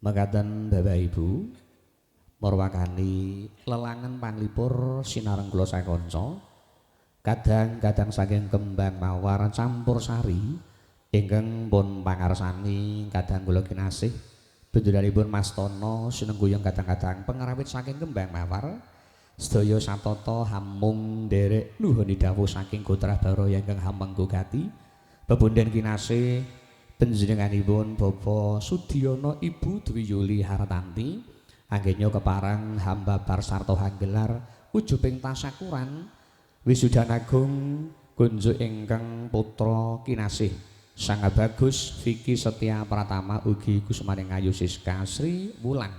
Mekaten Bapak Ibu murwakani lelangan panglipur sinareng kula sakanca kadang-kadang saking kembang mawar campur sari ingkang pun pangarsani kadang kula kinasih bendulanipun Mas Tono sinengguyung kadang-kadang pengrawit saking kembang mawar sedaya satata hamung nderek nuhuni dawuh saking Gotrah Baraya ingkang hamengku gati bebunden kinasih panjenenganipun Bapak Sudiono Ibu Dwi Yuli Hartanti anggenya kepareng hambabar sarta hanggelar ujubing tasakuran wisudan agung kunjuk ingkang putra kinasih Sang Bagus Vicky Setia Pratama ugi kusumaning ayu Siska Sri Wulan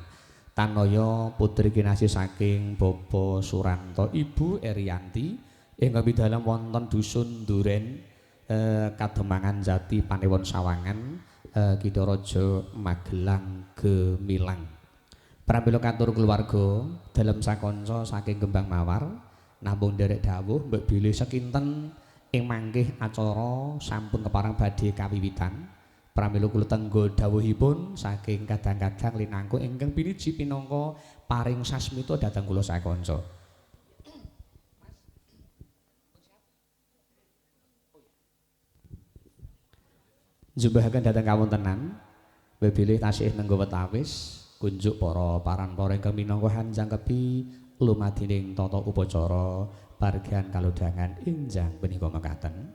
tanaya putri kinasih saking Bapak Suranto Ibu Erianti ingkang pidalem wonten dusun Duren Kademangan Jati Panewon Sawangan Kidaraja Magelang Gemilang. Pramila katur keluarga dalem sakanca saking Kembang Mawar namung nderek dawuh mbek bilih sekinten ing mangkih acara sampun kepareng badhe kawiwitan. Pramila kula tenggo dawuhipun saking kadang-kadang linangkung ingkang piniji pinangka paring sasmita dhateng kula sakanca. Njumbahaken dhateng kawontenan bebilih tasih nenggo wetawis kunjuk para paranpara ingkang minangka hanjangkepi lumadining tata upacara bargan kalodhangan injang punika mekaten.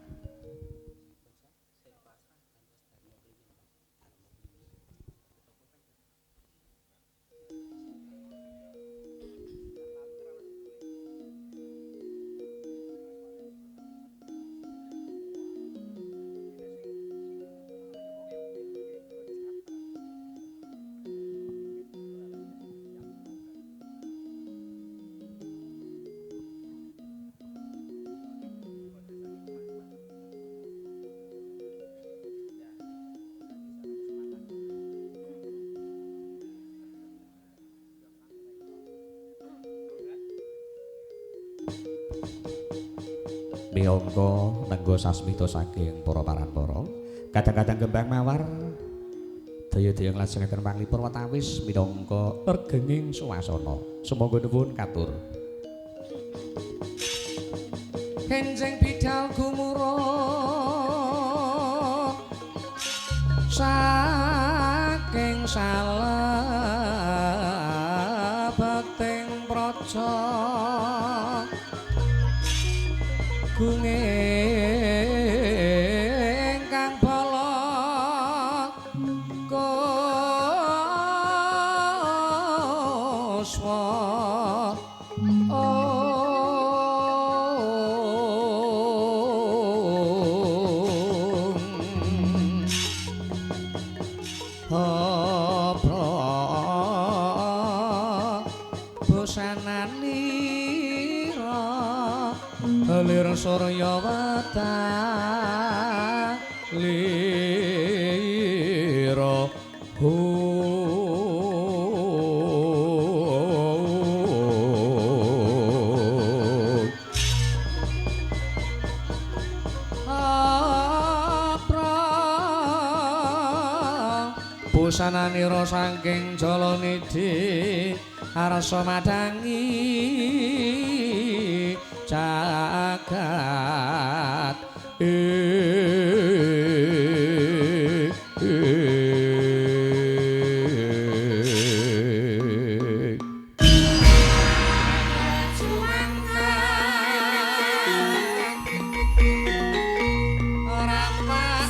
Minangka nenggo sasmita saking para paranpara kadang-kadang kembang mawar daya-daya nglajengaken panglipur watawis minangka regenging swasana. Sumangga nuwun katur. Enjing bidal gumuruh saking salebeting praja gunging kang bala kuswa ong bosananira lir surya wetang lira busananira saking Jalanidhi arsa madangi jagat. Rampak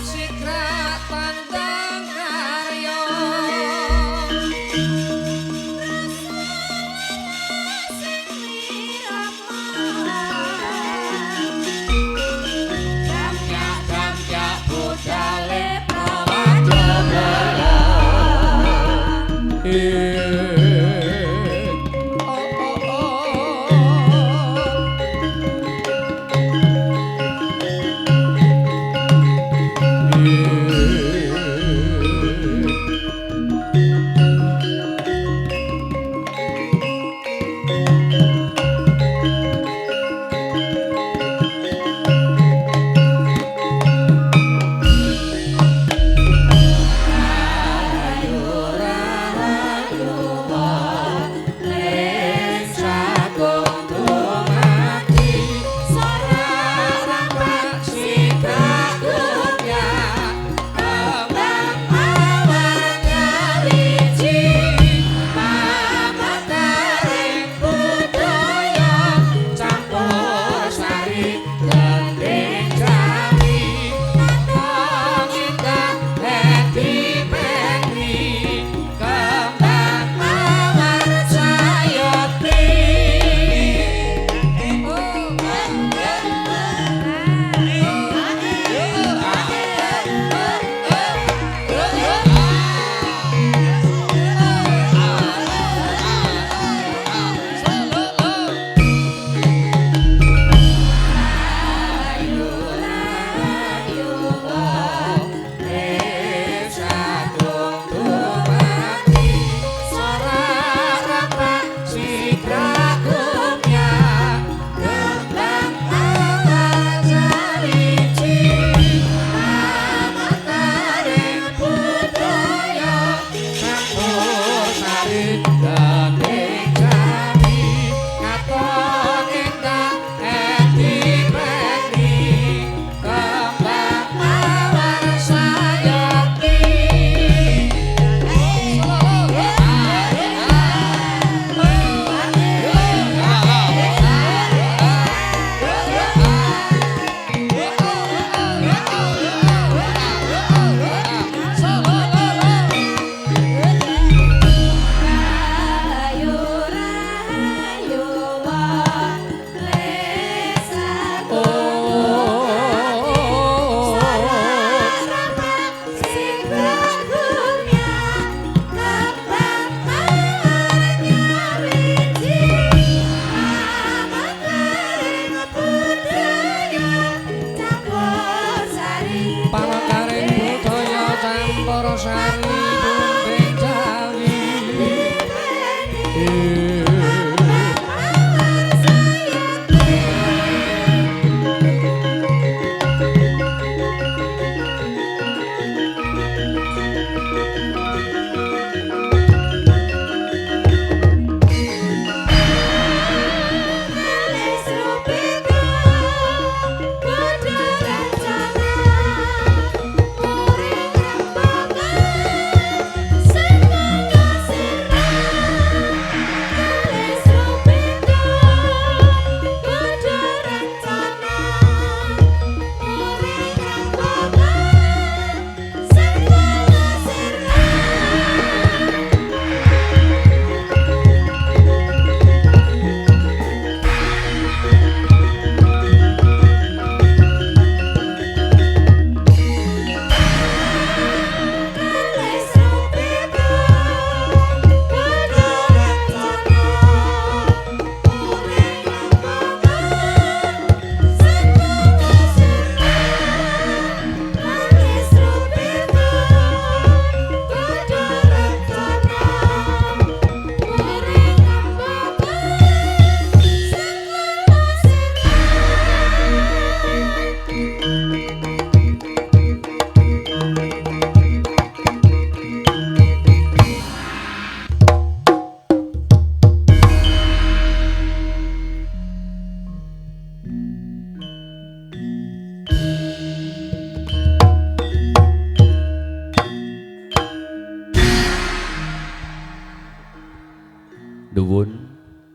Nuwun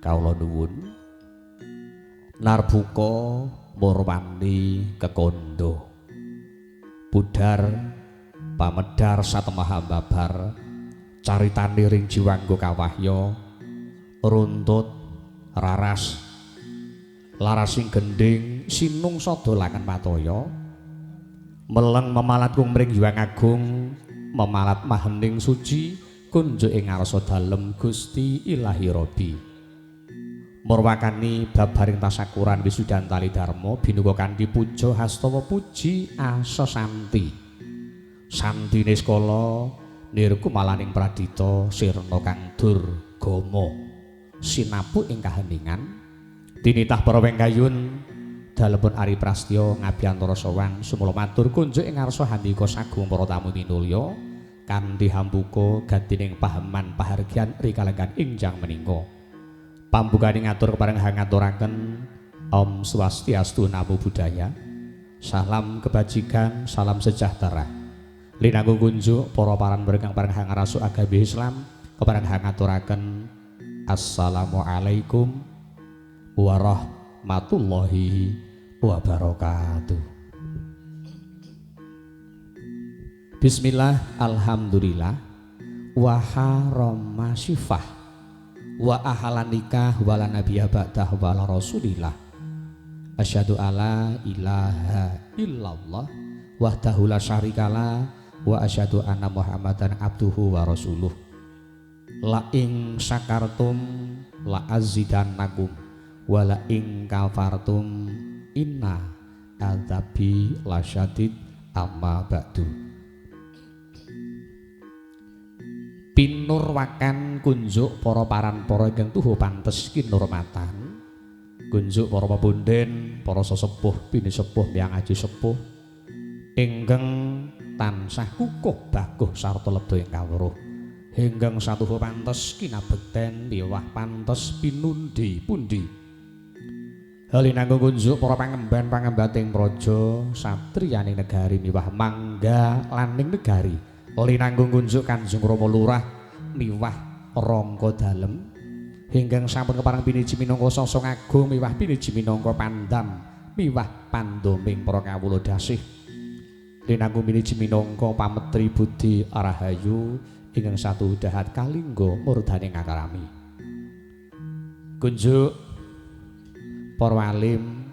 kawula nuwun. Narbuka murwani kekondo. Budar pamedar satemah babar caritane ring jiwangga kawahya runtut raras larasing gendhing sinung sada laken mataya meleng memalat kumring Hyang Agung memalat mahening suci kunjuk ing ngarsa dalem Gusti Ilahi Rabbi murwakani babaring tasakuran wisudan tali dharma binuka kanthi puja hastawa puji asa santi santine skala nirkumalaning pradita sirna kang durgama sinapuk ing kaheningan tinitah para wengkayun dalepun Ari Prastya ngabiyantara sowan sumula matur kunjuk ing ngarsa handika sagung para tamu minulya kanthi hambuka gadining paheman pahargyan rikalenggan injang menika pambukane ngatur kepareng hangaturaken Om Swastiastu Namo Buddhaya salam kebajikan salam sejahtera linanggung kunjuk para paran ingkang pareng hangrasuk agami Islam kepareng hangaturaken assalamualaikum warahmatullahi wabarakatuh. Bismillah alhamdulillah wa harama syifah wa ahalan nikah wala nabiyya ba'dah wala rasulillah asyhadu alla ilaha illallah wahdahu la syarikalah wa asyhadu anna Muhammadan abduhu wa rasuluh. La ing syakartum la azidannakum wa la ing kafartum inna adzabi lasyadid amma ba'du. Pinurwakan kunjuk para paran para ingkang tuhu pantes kinurmatan kunjuk para pepunden para sesepuh pinisepuh miyang aji sepuh ingkang tansah kukuh baguh sarta lebda ing kawruh ingkang satuhu pantes kinabekten miwah pantes pinundi pundi. Halinanggung kunjuk para pangemban pangembating praja satriyaning negari miwah mangga laning negari. Linanggung kunjuk Kanjeng Rama Lurah miwah Rangga Dalem ingkang sampun kepareng piniji minangka sosong agung miwah piniji minangka pandam miwah pandoming para kawula dasih. Linanggung piniji minangka pametri budi rahayu ingkang satu dahat kalingga murdaning ngakarami. Kunjuk para alim,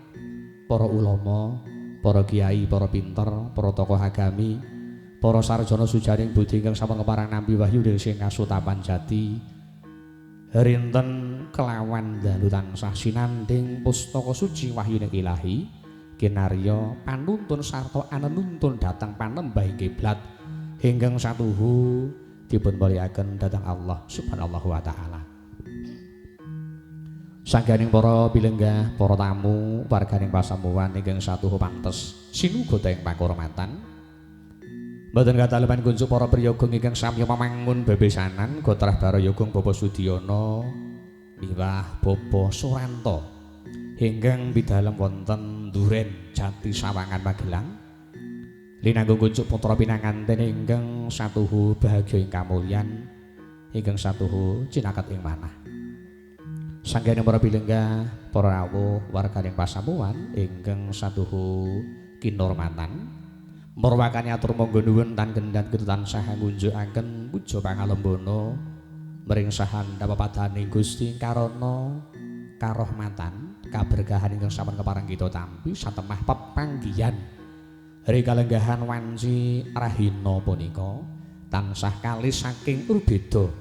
para ulama, para kiai, para pinter, para tokoh agami, para sarjana sujaning budi ingkang sampun kepareng nampi wahyu sing kasutapan jati. Rinten kelawan dalu tansah sinanding pustaka suci wahyuning ilahi kinarya panuntun sarta anenuntun dhateng panembah kiblat ingkang satuhu dipun mulyakaken dhateng Allah Subhanahu wa taala. Sangganing para pilenggah, para tamu, warganing pasamuwan ingkang satuhu pantes sinuga ing pakurmatan. Mboten kataleman kunjuk para priyaga ingkang sami mamangun bebesanan gotrah barayoga Bapak Sudiono miwah Bapak Suranto ingkang pidalem wonten Duren Jati Sawangan Magelang. Linanggung kunjuk putra pinanganten ingkang satuhu bahagia ing kamulyan ingkang satuhu cinaket ing manah. Sanggane para pilenggah, para rawuh warganing pasamuwan ingkang satuhu kinurmatan. Murwakane atur monggo nuwun tan kendhat kita tansah ngunjukaken puja pangalembana mring sahandap padaning Gusti karana karohmatan kaberkahan ingkang sampun kepareng kita tampi satemah pepanggihan rikalenggahan wanci rahina punika tansah kalis saking urbeda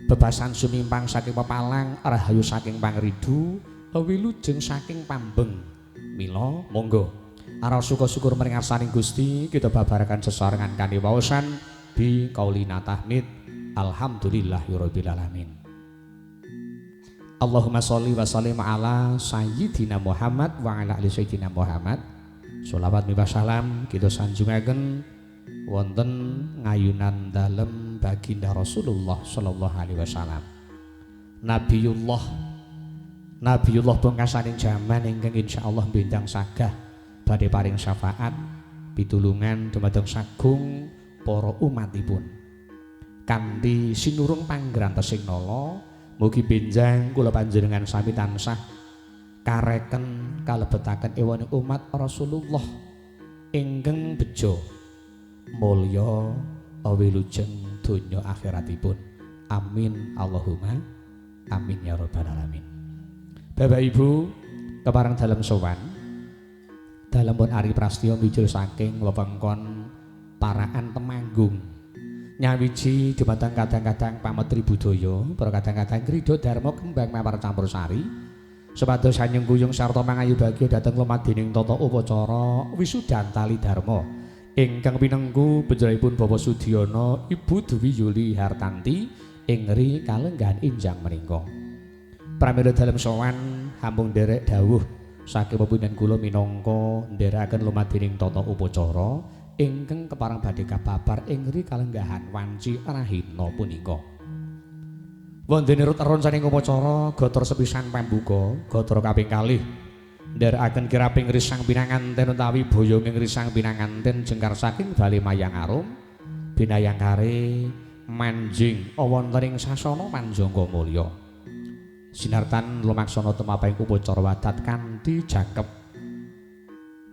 bebasan sumimpang saking pepalang rahayu saking pangridu wilujeng saking pambeng. Mila monggo aras suka syukur mring ngarsaning Gusti kita babarakan sesarengan kanthi waosan bi qaulina tahmid alhamdulillahirabbil alamin. Allahumma sholli wa sallim ala sayyidina Muhammad wa ala ali sayyidina Muhammad. Sholawat miwah salam kita sanjungaken wonten ngayunan dalem baginda Rasulullah sallallahu alaihi wasallam. Nabiullah Nabiullah pungkasaning jaman ingkang insyaallah bintang sagah badhe paring syafaat pitulungan dumateng sagung para umatipun. Kanthi sinurung panggrantening nala Mugi benjang kula panjenengan sami tansah kareken kalebetaken ewaning umat Rasulullah ingkang bejo mulya wilujeng donya akhiratipun. Amin Allahumma amin ya rabbal alamin. Bapak Ibu kepareng dalem sowan dalem pun Ari Prastya mijil saking wewengkon Paraan Temanggung. Nyawiji dumateng kadang-kadang pametri budaya, para kadang-kadang Krida Dharma Kembang Mawar Campur Sari, supados sanyengkuyung sarta mangayu bagya dhateng lumadining tata upacara wisudan tali dharma ingkang pinengku benjaripun Bapak Sudiono, Ibu Dwi Yuli Hartanti ing ri kalenggahan injang menika. Pramila dalem sowan hampung nderek dawuh saking pepundhen kula minangka nderekaken lumadining tata upacara ingkang kepareng badhe kababar ing ri kalenggahan wanci rahina punika. Wonten rut roncaning upacara gatra sepisan pambuka, gatra kaping kalih nderekaken kiraping risang pinanganten utawi boyonging risang pinanganten jengkar saking Bali Mayang Arum binayangkare manjing wonten ing sasana manjangga mulya. Sinartan lumaksana tumaping upacara wadat kanthi jangkep.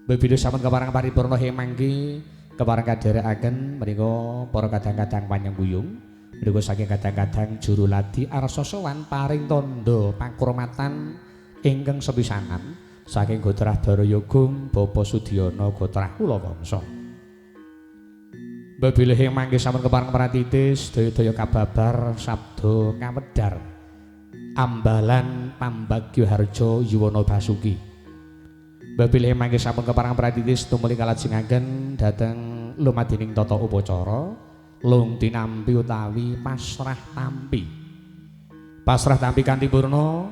Bebida sampun kepareng paripurna hemangki kepareng kadherekaken menika para kadang-kadang panyengkuyung menika saking kadang-kadang juru ladi arsa sowan paring tandha pakurmatan ingkang sepisanan saking Gotrah Barayagung Bapak Sudiono Gotrah Kulawangsa. Bebilih mangke sampun kepareng pratitis daya-daya kababar sabda kawedhar ambalan pambagya harja yuwana basuki. Babilih mangke sampun kepareng pratitis tumuli kalajengaken dhateng lumadining tata upacara lung tinampi utawi pasrah tampi. Pasrah tampi kanthi purna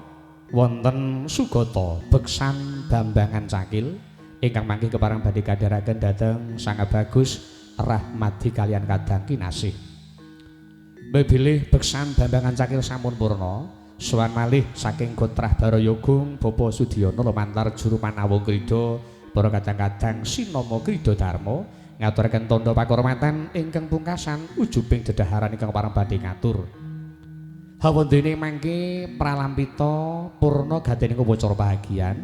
wonten sugata beksan bambangan cakil ingkang mangke kepareng badhe kadharaken dhateng Sang Bagus Rahmadi kalian kadang kinasih. Bebilih beksan bambangan cakil sampun purna, sowan malih saking Gotrah Barayagung Bapak Sudiono lumantar juru manawung krida para kadang-kadang sinama krida dharma ngaturaken tandha pakurmatan ingkang pungkasan ujubing dedaharan ingkang pareng badhe ngatur. Hawondene mangke pralampita purna gadening upacara bahagian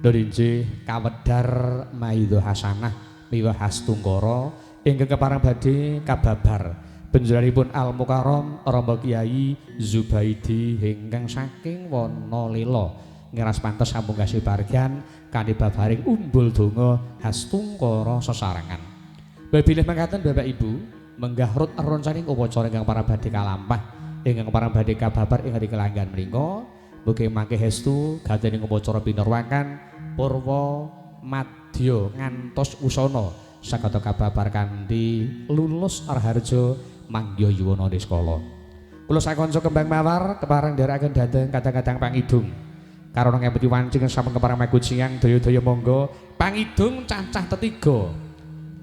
ndonje kawedhar maidha hasanah miwah hastungkara ingkang kepareng badhe kababar benjaranipun Al Mukarram Rama Kiai Zubaidi ingkang saking Wanalela ngeras pantes sampun kasih bargan kanthi babaring umbul donga hastungkara sesarengan. Babilih mekaten Bapak Ibu menggah rut roncaning upacara ingkang para badhe kalampah ingkang parang badhe kababar ing kelanggan menika mugi mangke hestu gadening upacara pinurwakan purwa madya ngantos usana saged kababar kanthi lulus raharja mangya yuwana niskala. Kula sakanca Kembang Mawar kepareng nderekaken dhateng kadang-kadang pangidung. Karana ngemeti wanci sampun kepareng maguciang daya-daya monggo pangidung cacah tetiga.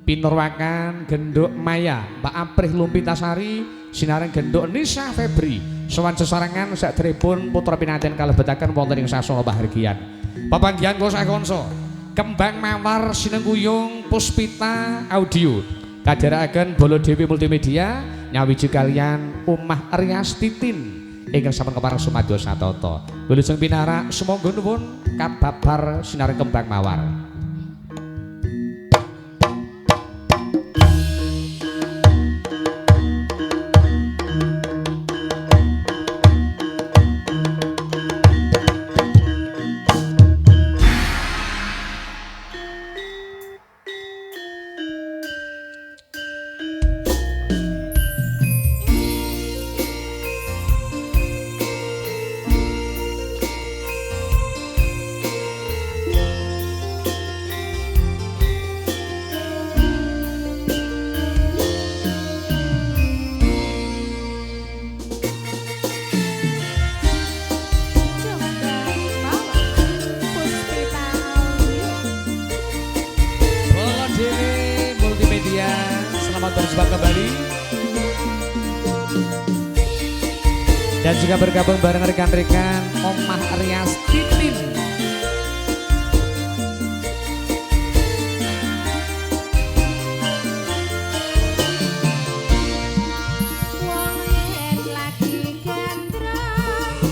Pinurwakan Genduk Maya, Mbak Aprih Lumpitasari, sinareng Genduk Nisa Febri. Sowan sesarengan sakderepun putra pinanten kalebetaken wonten ing sasana pahargyan. Papanggihan kula sakanca Kembang Mawar sinengkuyung Puspita Audio. Kadherekaken Baladewi Multimedia nyawiji kalian Omah Rias Titin ingkang sampun kepareng sumados satata. Wilujeng pinarak sumangga nuwun kababar sinareng Kembang Mawar. Dan juga bergabung bareng rekan-rekan Omah Rias Titin. Wong lagi gandrung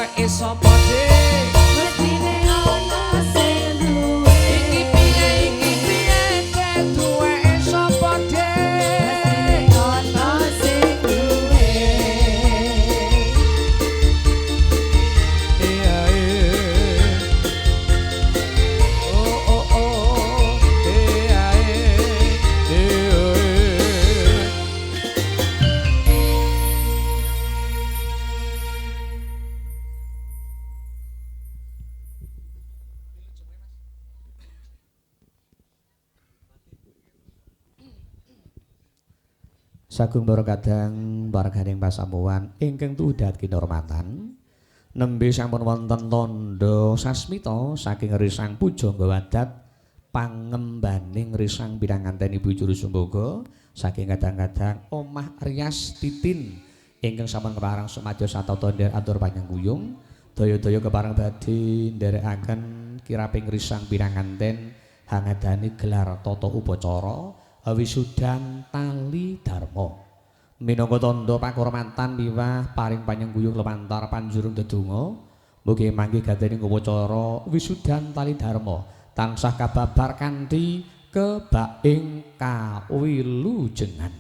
Duweke sapa Dik? Mestine ana sing duwe. Iki piye iki piye Dik? Duweke sapa Dik? Ana sing duwe. Iya iya. Oh oh oh. Iya iya. Iya. Sagung para kadang warganing pasamuan ingkang tudat kinurmatan nembe sampun wonten tandha sasmita saking Risang Pujangga Wadat pangembaning Risang pinanganten Ibu Juru Sumbaga saking kadang-kadang Omah Rias Titin ingkang sampun kepareng sumadyo satata nderek atur panyengkuyung daya-daya kepareng badhe nderekaken kiraping Risang pinanganten hangadani gelar tata upacara wisudan tali dharma minangka tandha pakurmatan miwah paring panyengkuyung lumantar panjurung dedonga mugi mangke gadene upacara wisudan tali dharma tansah kababar kanthi kebaing kawilujengan.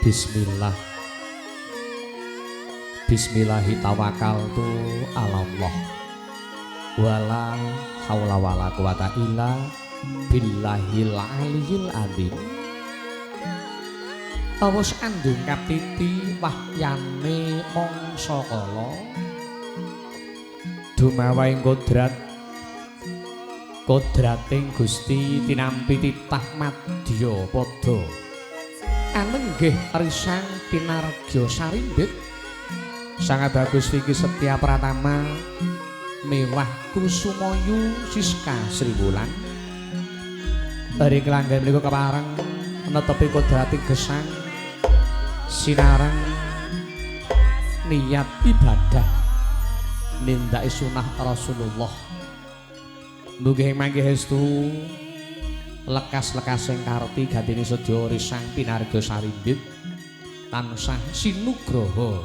Bismillah. Bismillahi tawakkaltu ala Allah. Wala haula wala quwata illa billahil aliyil azim. Awus andung kaptiti wahyane mangsa kala dumawaing kodrat kodrating Gusti tinampi titah madya pada anenggih risang pinargya sarimbit sangat bagus Vicky Setia Pratama mewah Kusumayu Siska Sriwulan bari kelanggan menika kepareng netepi kodrating gesang sinareng niat ibadah nindaki sunah Rasulullah. Mugi mangke hestu lekas-lekas sing karti gantine sedya risang pinarga sarimbit tansah sinugraha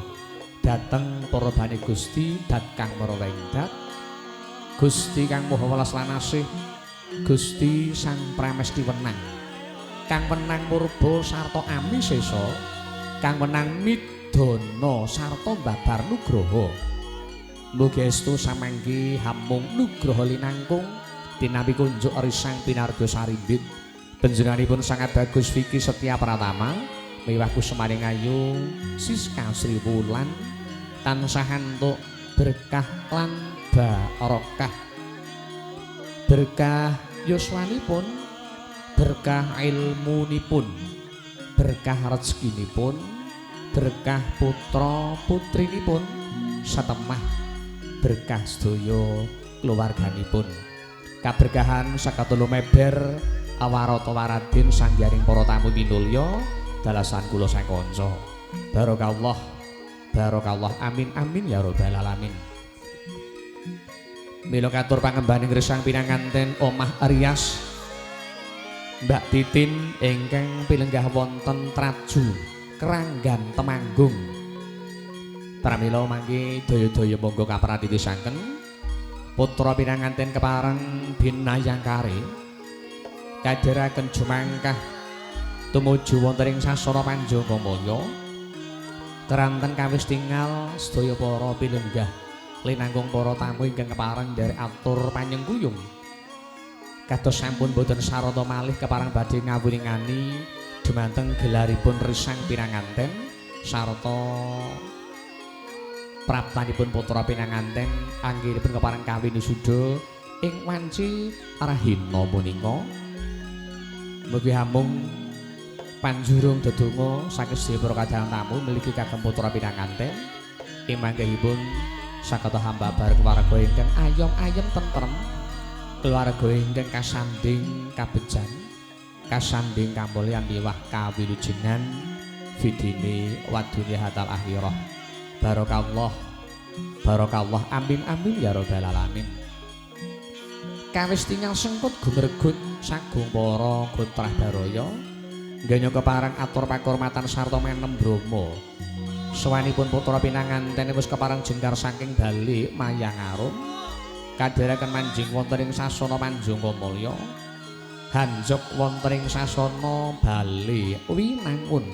dhateng para bani Gusti dat kang mara wengdat Gusti kang maha welas lan asih Gusti Sang Pramesti wenang kang wenang murba sarta amisesa kang wenang midana sarta babar nugraha. Mugi estu samangki hamung nugraha linangkung tinampi kunjuk risang pinarga sarimbit. Panjenenganipun sangat bagus Vicky Setia Pratama miwah Kusumaning Ayu Siska Sriwulan tansah antuk berkah lan barokah, berkah yuswanipun, berkah ilmunipun, berkah rezekinipun, berkah putra putrinipun, satemah berkah sedaya keluarganipun. Kaberkahan sakatelu meber awarata waradin sanggaring para tamu minulya dalasan kula sakanca. Barokallah, barokallah, amin amin ya rabbal alamin. Mila katur pangembaning risang pinanganten Omah Rias Mbak Titin ingkang pilenggah wonten Traju Keranggan Temanggung. Pramila mangke daya-daya monggo kapratitisaken putra pinanganten kepareng binayangkare kadheraken jumangkah tumuju wonten ing sasana Panjangkamaya keranten kawis tingal sedaya para pilenggah linangkung para tamu ingkang kepareng nderek atur panyengkuyung. Kados sampun boten sarata malih kepareng badhe ngawuringani dumateng gelaripun risang pinanganten sarta praptanipun putra pinanganten anggenipun kepareng kawin wisuda ing wanci rahina punika. Mugi hamung panjurung dedonga saking sedaya para kadang tamu miliki kagem putra pinanganten ing manggihipun saged hamba bareng keluarga ingkang ayom-ayem tentrem, keluarga ingkang kasanding kabejan, kasanding kamulyan miwah kawilujengan fidini wadunya hatal akhirah. Barokallah, barokallah, amin amin ya robbal alamin. Kawis tinggal sengkut gumergut sagung para gotrah baraya ngganya kepareng atur pakurmatan sarta menem brama. Sowanipun putra pinanganten wis kepareng jengkar saking Bali Mayangarum kadheraken manjing wonten ing sasana Manjungka Mulya, hanjok wonten ing sasana Bali Winangun.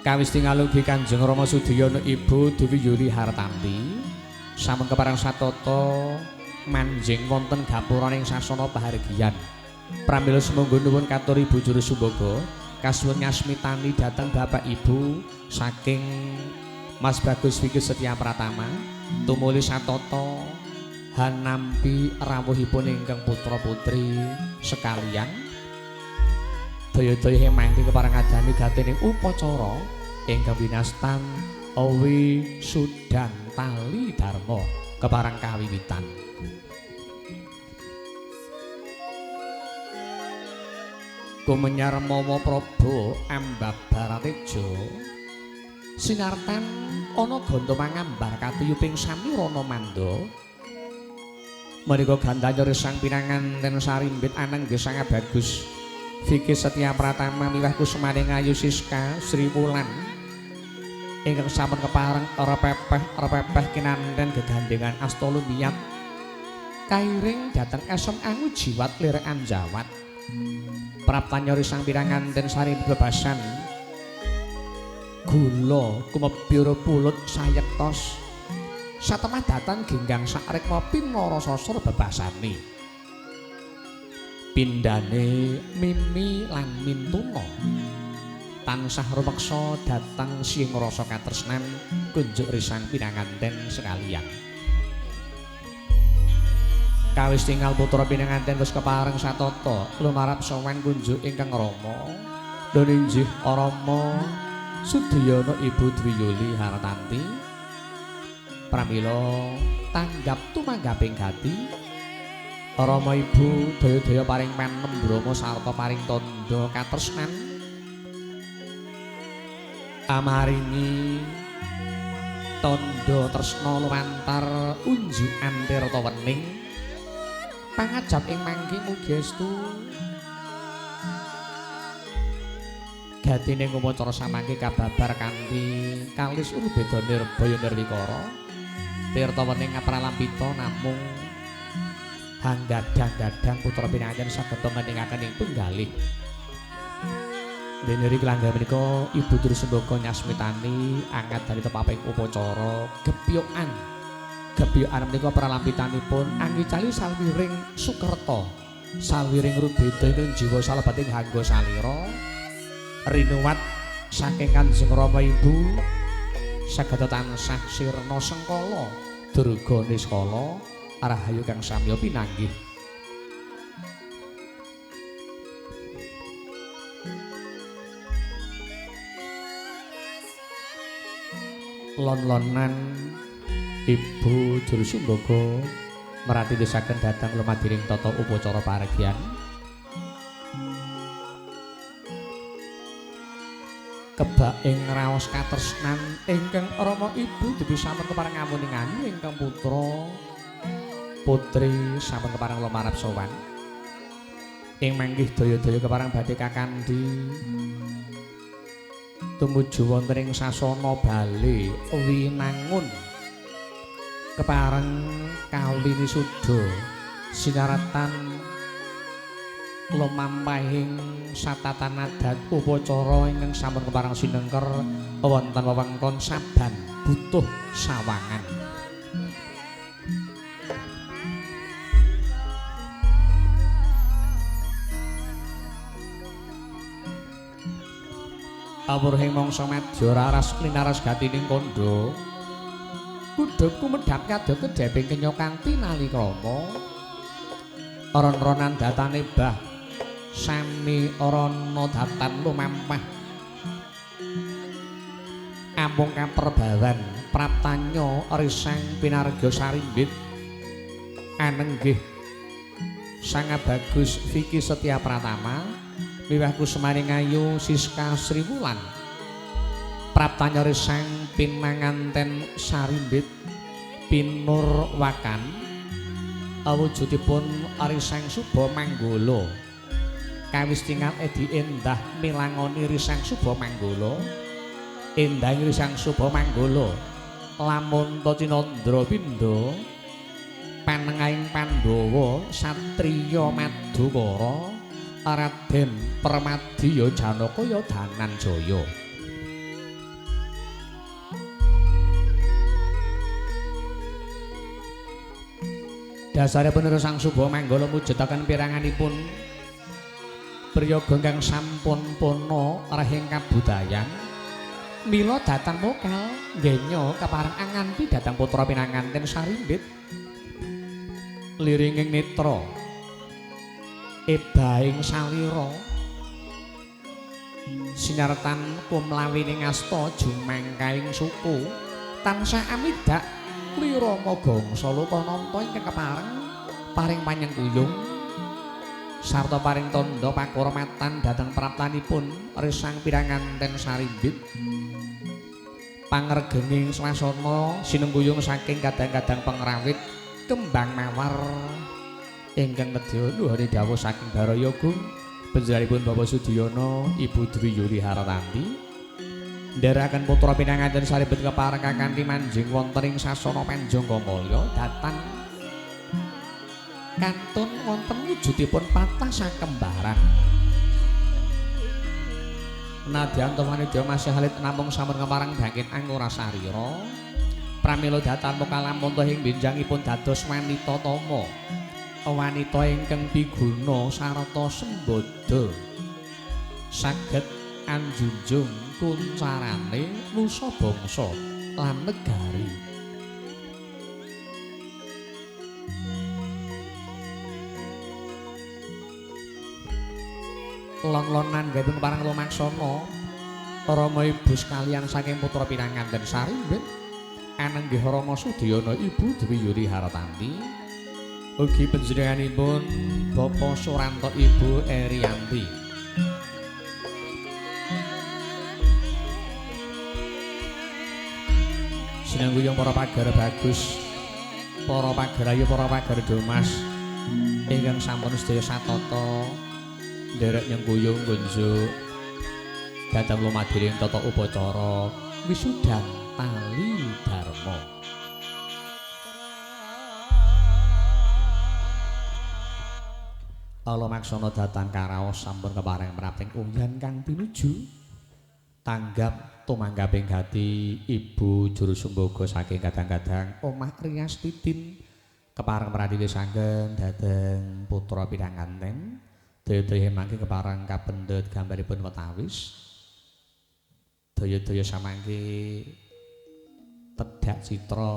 Kawis tinggal ugi Kanjeng Rama Sudiyana Ibu Dewi Yuli Hartanti sampun kepareng satata manjing wonten gapuraning sasana pahargyan. Pramila sumangga nuwun katur Ibu Juru Sumbaga kasuwun ngasmitani dhateng Bapak Ibu saking Mas Bagus Fikri Setia Pratama tumuli satata hanampi rawuhipun ingkang putra putri sekalian. Daya-daya mangke kepareng ngadani gatining upacara ingkang winastan Owi Sudan Tali Dharma kepareng kawiwitan. Kumenyar mawa praba ambabarateja sinartan ana ganda mangambar katuyuping samirana manda. Menika gandanya risang pinanganten sarimbit anangge sangat bagus Fikri Setia Pratama miwah kusumaning ayu Siska Sri Wulan ingkang sampun kepareng repepeh kinanten gegandengan asta lumiyat kairing dhateng esem angu jiwat lirekan jawat. Praptanya risang pinanganten sari bebasan gula kumebira pulut sayektos satemah datan genggang sakrikma pinara sasra bebasane pindhane mimi lan mintuna tansah rumeksa dhateng sing rasa katresnan kunjuk risang pinanganten sekalian. Kawis tinggal putra pinanganten wis kepareng satata lumarap sowan kunjuk ingkang rama lan inggih Rama Sudiyana Ibu Dwi Yuli Hartanti. Pramila tanggap tumanggaping gati Rama Ibu daya-daya paring panem brama sarta paring tandha katresnan amaringi tandha tresna lumantar unjukan tirta wening pangajap ing mangke mugi estu gatine upacara samangke kababar kanthi kalis urbeda nirbaya nirwikara tirta wening apralampita namung hanggadang-gadang putra pinanganten saged ngeningaken ing penggalih. Dene ri langga menika Ibu Duru Sembaka nyasmitani angkat dari tepaping upacara gepyokan. Gepyokan menika pralampitanipun angicali salwiring sukerta, salwiring rubeda ing jiwa salebeting hangga salira rinuwat saking Kanjeng Rama Ibu saged tansah sirna sengkala durga niskala rahayu kang samya pinanggih. Lon-lonan Ibu Juru Sumbaga merati desaken dhateng lumadiring tata upacara paregyan. Kebak ing raos katresnan ingkang Rama Ibu dupi sampun kepareng ngamuningani ingkang putra putri sampun kepareng lumarap sowan. Ing manggih daya-daya kepareng badhe kakandhi tumuju wonten ing sasana Bale Winangun kepareng kawinisuda sinaratan lumampahing satatan adat upacara ingkang sampun kepareng sinengker wonten wewengkon Saban Butuh Sawangan. Awurhing mangsa madya raras linaras gatining kandha. Kudhep kumedhap kadya kedheping kenya kanthi nalikrama. Ron-ronan datane bah sami rana datan lumampah. Ampung kaperbawan praptanya risang pinarga sarimbit. Anenggih Sanga Bagus Vicky Setia Pratama miwah Kusmaning Ayu Siska Sriwulan. Praptanya risang pinanganten sarimbit pinurwakan awujudipun Risang Suba Manggala. Kawis tingal edi endah milangoni Risang Suba Manggala. Endahing Risang Suba Manggala lamun ta cinandra pindha panengahing Pandhawa satriya Madukara Raden Permadiya Janaka ya Dananjaya. Dasaripun Sang Suba Manggala mujudaken piranganipun prayoga ingkang sampun purna rahing kabudayan. Mila datan mokal ngenya kepareng anganti dhateng putra pinanganten sarimbit. Liringing netra ebaing salira sinartan kumlawining asta jumangkaing suku tansah amidak lirama gangsa lokananta ingkang kepareng paring panyengkuyung sarta paring tandha pakurmatan dhateng praptanipun Risang pinanganten sarimbit. Pangregenging swasana sinengkuyung saking kadang-kadang pengrawit kembang mawar ingkang nedya nuhoni dawuh saking Baraya Gung panjenenganipun Bapak Sudiyono Ibu Dwi Yuli Hartanti ndherekaken putra pinanganten sarimbit kepareng kanthi manjing wonten ing sasana Panjangka Mulya datan kantun wonten wujudipun patah sakembaran. Nadyan wanidya masih alit namung sampun kepareng bangkit angura sarira pramila datan mokalamunta ing benjangipun dados wanita tama, wanita ingkang piguna sarta sembada saged anjunjung kuncarane nusa bangsa lan negari. Lon-lonan gawe parang lumaksana Rama ibu sekalian saking putra pinanganten sarimbit anenggih Rama Sudiyono Ibu Dwi Yuli Hartanti ugi panjenenganipun Bapak Suranto Ibu Eriyanti. Sinangguyung para pagar bagus, para pagar ayu, para pagar domas ingkang sampun sedaya satata nderek nyengkuyung kunjuk dhateng lumadiring tata upacara wisudan tali dharma. Ala maksana dhateng karaos sampun kepareng prapting unggan kang pinuju tanggap tumanggaping gati Ibu Juru Sumboga saking kadang-kadang omah Rias Titin kepareng pratiwi sanggeng dhateng putra pinanganten daya-daya mangke kepareng kapendhet gambaripun wetawis daya-daya samangke tedhak citra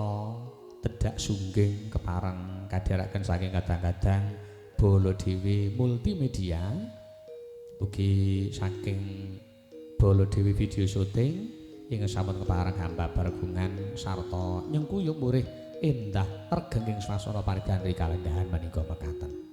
tedhak sungging kepareng kadherekaken saking kadang-kadang Bala Dewi Multimedia ugi saking Bala Dewi Video Syuting ingkang sampun kepareng hambabar gungan sarta nyengkuyung murih endah regenging swasana parigan kalenggahan menika mekaten.